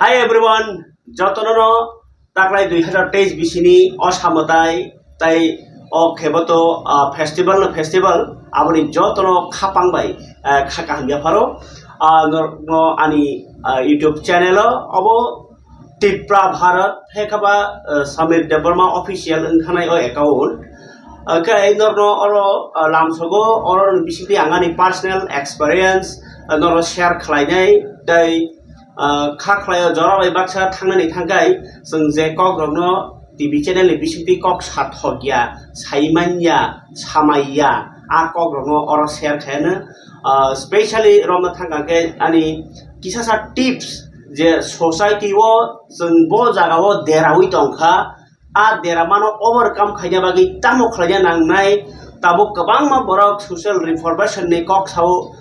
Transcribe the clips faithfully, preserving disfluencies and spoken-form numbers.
Hi everyone, jotono no taklai dui hazar teis bisini o samwtai tai o khebato, ah, festival no festival aboni jotono khapang bai, ah, kha kaham yapharo. Ah, no, no ani, ah, YouTube channel o obo Tipra Bharat, hai khe ba, eh, Samir Debbarma official wng thanai o account. Hwnkhe norno oro, eh, lamsogo, oro ni bisingtwi ang ani personal experience, eh, norno share khlainai, tei, eh, kha khlaio jora bai baksa thangnani thangkhai, chwng je kokrokno T V channel ni bisingtwi kok sathokya, saimanya, samaiya, a kokrokno oro share khaino. Ah, specially romna thangkha khe ani kisasa tips je society o chwng bo jaga o derawi tongkha, a deramano overcome khaina bagwi tamo khlaina nangnai, tabuk kwbangma borok social reformation ni kok sao,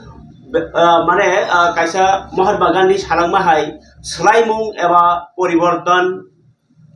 be-, ah, mane, ah, kaisa Mahatma Gandhi salangma hai swlaimung eba poriborton.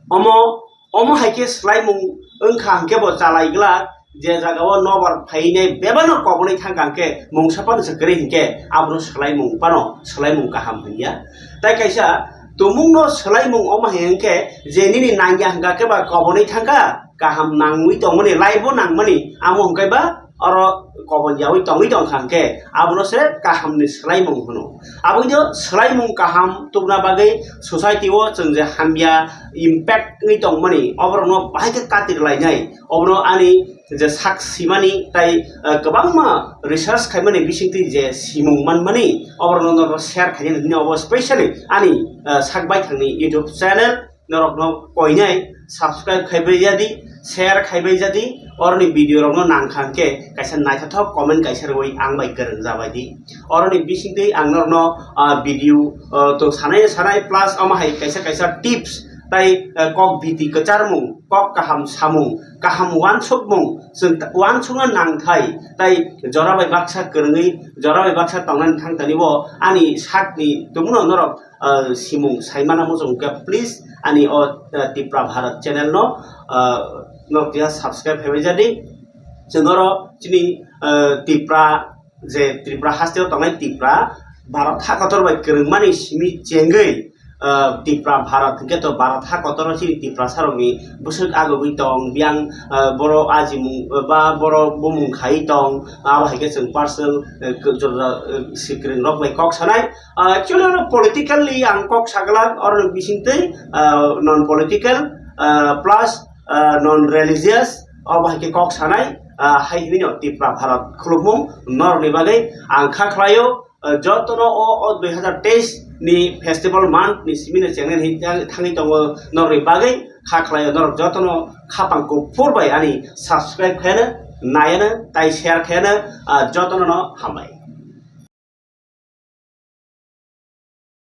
Omo, omo hai khe swlaimung wngkha hwnkhe bo chalai glak, je jaga o nobar phainai bebak no kobonwi thangkha hwnkhe mungsa phano se kwrwi hwnkhe abono swlaimung phano swlaimung kaham hwnya. Tai kaisa tumung no swlaimung omo hai hwnkhe je nini nangya hwnkha khe ba kobonwi thangkha, kaham nangwi tongmani, life o nangmani, amo hwnkhe ba oro kobon yaui tongwi tongkha hwnkhe abono se kaham ni swlaimung hwno. Aboni swlaimung kaham tubuna bagwi society o chwng je hamya impact wngwi tongmani, oborokno bahai khe katir lainai, obono ani je sak simani tai, eh, kwbangma research khaimani bisingtwi je simung manmani, oborokno norok share khainani hwnwi obo specially ani, eh, sak baithangni YouTube channel norokno koinai subscribe khaibai jadi, share khaibai jadi, oroni video rokno nangkha hwnkhe kaisa naithothok comment kaisa rwui ang bai kwrwng jabai di. Oroni bisingtwi ang norokno, ah, video, ah, to sanai sanai plus omo hai kaisa kaisa tips tai, ah, kok biti kwcharmung, kok kaham samung, kaham uansukmung, chwng ta-, uansukna nangthai tai jora bai baksa kwrwngwi, jora bai baksa tongnani thangtani bo ani sakni tumuno norok, ah, simung saimana muchung khe please ani o, ah, Tipra Bharat channel no, ah, norok tiya subscribe khaibai jadi. Chwng oro chini, ah, Tipra je Tripura haste o tongnai Tipra Bharat hakotor bai kwrwngmani simi chengwi, ah, Tipra Bharat hwnkhe to Bharat hakotor o chini Tiprasa rokni bwswk agogwi tong, biyang, ah, boro ajimung, ah, ba boro bumung khai tong, abo hai khe chwng personal, eh, k-, jora, eh, sikrwng rok bai kok sanai. Ah, actually oro politically ang kok saglak, oro bisingtwi, ah, non political, ah, plus, ah, non religious, obo hai khe kok sanai, ah, hai hwnwi no Tipra Bharat khulumung norokni bagwi ang kha khlaio. Ah, jotono o, o dui hazar teis ni festival month ni simi no chengnai hwnwi thang-, thangwi tongo norokni bagwi kha khlaio, norok jotono khapang kuphur bai ani subscribe khaino, naino, tai share khaino, ah, jotono no hambai.